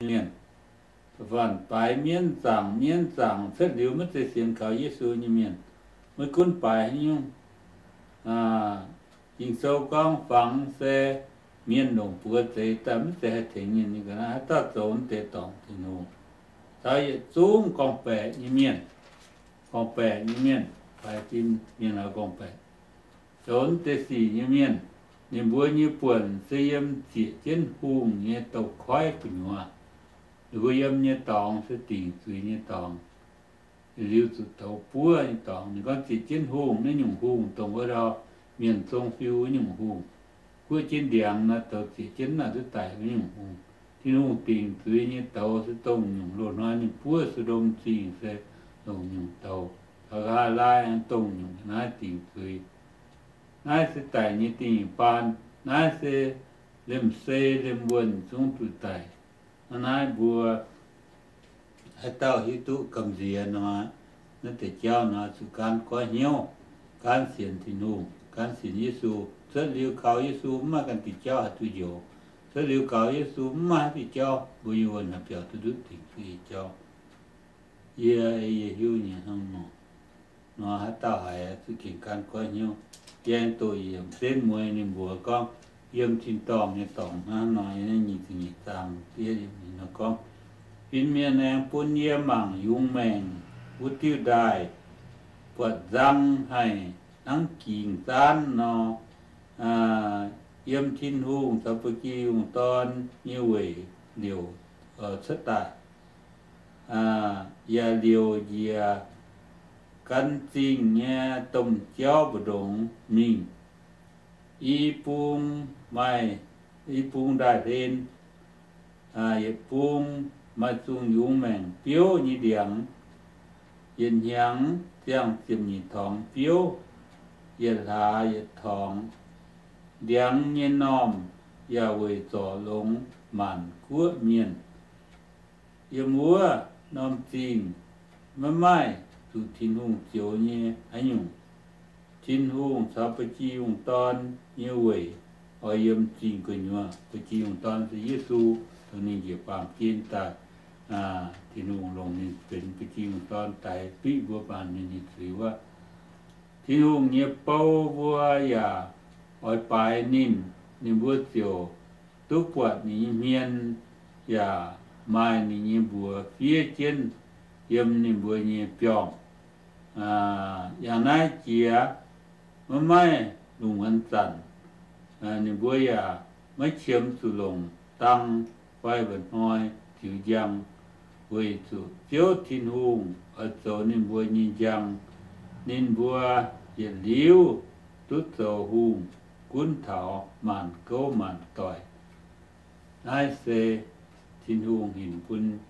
nyei mienh. Faanh baaix mienv zaangc, mienv zaangc cuotv liuz maiv zeiz sienx kaux Yesu nyei mienh. Maiv gunv baaix haaix nyungc, Ging-Sou gorngv fangx se mienh longc buoz zeix daaih, maiv zeiz haih tengx mienh nyei. Ga'naaiv haaix dauh zoux naaiv deix dorngc Tin-Hungh, caux yietc zungv gorngv-baeqc nyei mienh, gorngv-baeqc nyei mienh, baaix fin-mienh aah, gorngv-baeqc, zoux naaiv deix sic nyei mienh, ninh mbuo nyei buonc se yiem zieqc jienv hungh nyei douz-koiv gu'nyuoz. Ninh mbuo yiem nyei dorngx se dingc zuiz nyei dorngx, liuz zuqc douz buov nyei dorngx. Ninh gorngv zieqc jienv hungh, naaiv nyungc hungh dongh wuov dauh mienh zong fiu wuov nyungc hungh. Guoqv jienv ndiangx naaiv douz zieqc jienv naaiv duqv daic wuov nyungc hungh. Tin-Hungh dingc zuiz nyei douz se dongh nyungc loz-hnoi ninh buov So^ndom Zingh se longc nyungc douz. Taux nqa'haav laai dongh nyungc naaiv dingc zuiz. Naaiv se daic nyei dingh baan. Naaiv se liemh sei liemh wuonh zungv duqv daic. Hnangv naaiv mbuo haaix dauh hiuv duqv gamh nziex nor, naaiv deix jauv nor zuqc gaanv goiv hnyouv, gaanv sienx Tin-Hungh, gaanv sienx Yesu. Cuotv liuz kaux Yesu mv maaih ganh diuh jauv haih duqv njoux. Cuotv liuz kaux Yesu mv maaih haaix diuh jauv mbuo nyei wuonh haih biaux duqv ndutv dingc zuiz nyei jauv. Yie, yie hiuv nyei hnangv nor. Nor haaix dauh haiz zuqc gengh gaanv goiv hnyouv. Yie aengx doqc yiemc setv mueiz ninh mbuox gorngv, yiem tin-dorngh nyei dorngx hnangv nor, yiem naaiv nyic ziepc nyeic zaang diev ninh nor gorngv, fin-mienh aengx bun yie mangc yungz maengc wuov diuh ndaaih, buatc nzang haic hnangv gingx zaanv nor, yiem Tin-Hungh caux Ba'gi Yungh Dorn nyei weic liouc cuotv daaih, yaac liouc njiec gan zingh nyei domh jauv mbu'ndongx mingh. I bung maaih, i bung ndaaih hlen, yietc bung maaih zungh yungz maengc biouv nyei ndiangx. Yietc hnyangx ziangh ziepc nyeic torngx biouv, yietc hlaax yietc torngx. Ndiangx nyei normh yaac weic zorc longx maanc guoqv mienh. Yiem wuov norm zingh maiv maaih zuqc Tin-Hungh zioux nyei haaix nyungc. Tin-Hungh caux Ba'gi Yungh Dorn nyei weic oix yiem zingh gu'nyuoz. Ba'gi Yungh Dorn se Yesu, dongh ninh njiec baamh gen daaih. Tin-Hungh longc ninh benx Ba'gi Yungh Dorn daix duqv mbuo baamh mienh nyei zuiz wuov. Tin-Hungh nyei bou mbuo yaac oix baaix ninh, ninh mbuo ziouc duqv buatc ninh nyei hmien, yaac maaih ninh nyei mbuox fiev jienv yiem ninh mbuo nyei biorngh. Yangh naaiv jiex maiv maaih lungh muonz zanc, ninh mbuo yaac maiv qiemx zuqc longc dang fai mba'hnoi ziux njang, weic zuqc Ziouv Tin-Hungh oix zoux ninh mbuo nyei njang. Ninh mbuo yietc liuz duqv zoux hungh gunv taux maanc gouv maanc doic. Naaiv se Tin-Hungh hinc bun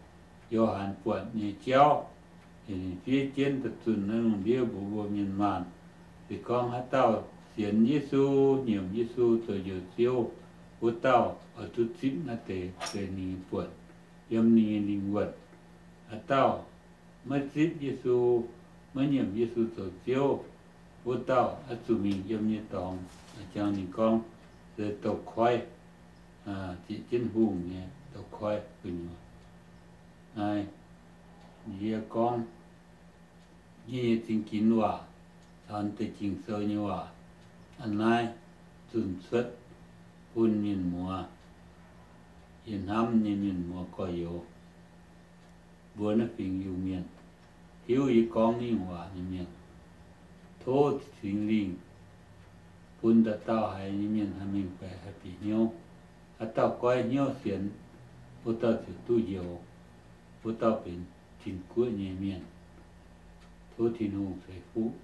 Yo^han buatc nyei jauv, hinc fiev jienv daaih zunh naaiv lungh ndiev mbuox mbuo mienh maanh. Se gorngv haaix dauh sienx Yesu, nyiemc Yesu zoux njoux Ziouv, wuov dauh oix duqv zipv naaiv deix benx ninh nyei buonc yiem ninh nyei lingh wuonh. Haaix dauh maiv zipv Yesu, maiv nyiemc Yesu zoux Ziouv, wuov dauh oix zuqc mingh yiem nyei dorngx, jangx ninh gorngv, se douz-koiv, zieqc jienv hungh nyei douz-koiv gu'nyuoz. Naaiv yie gorngv nyei zingx ginx waac caux deix Ging-Sou nyei waac a'naaiv zunh cuotv bun mienh muoz, yie hnamv nyei mienh muoz gorx-youz, mbuo naaiv fingx Iu-Mienh, hiuv yie gorngv nyungc waac nyei mienh. Tov Singx Lingh bun dauh dauh haiz nyei mienh haih mengh baeqc, haih bieqc hnyouv. Haaix dauh goiv hnyouv sienx, wuov dauh ziouc duqv njoux, wuov dauh benx Tin-Guoqv nyei mienh. Tov Tin-Hungh ceix fuqv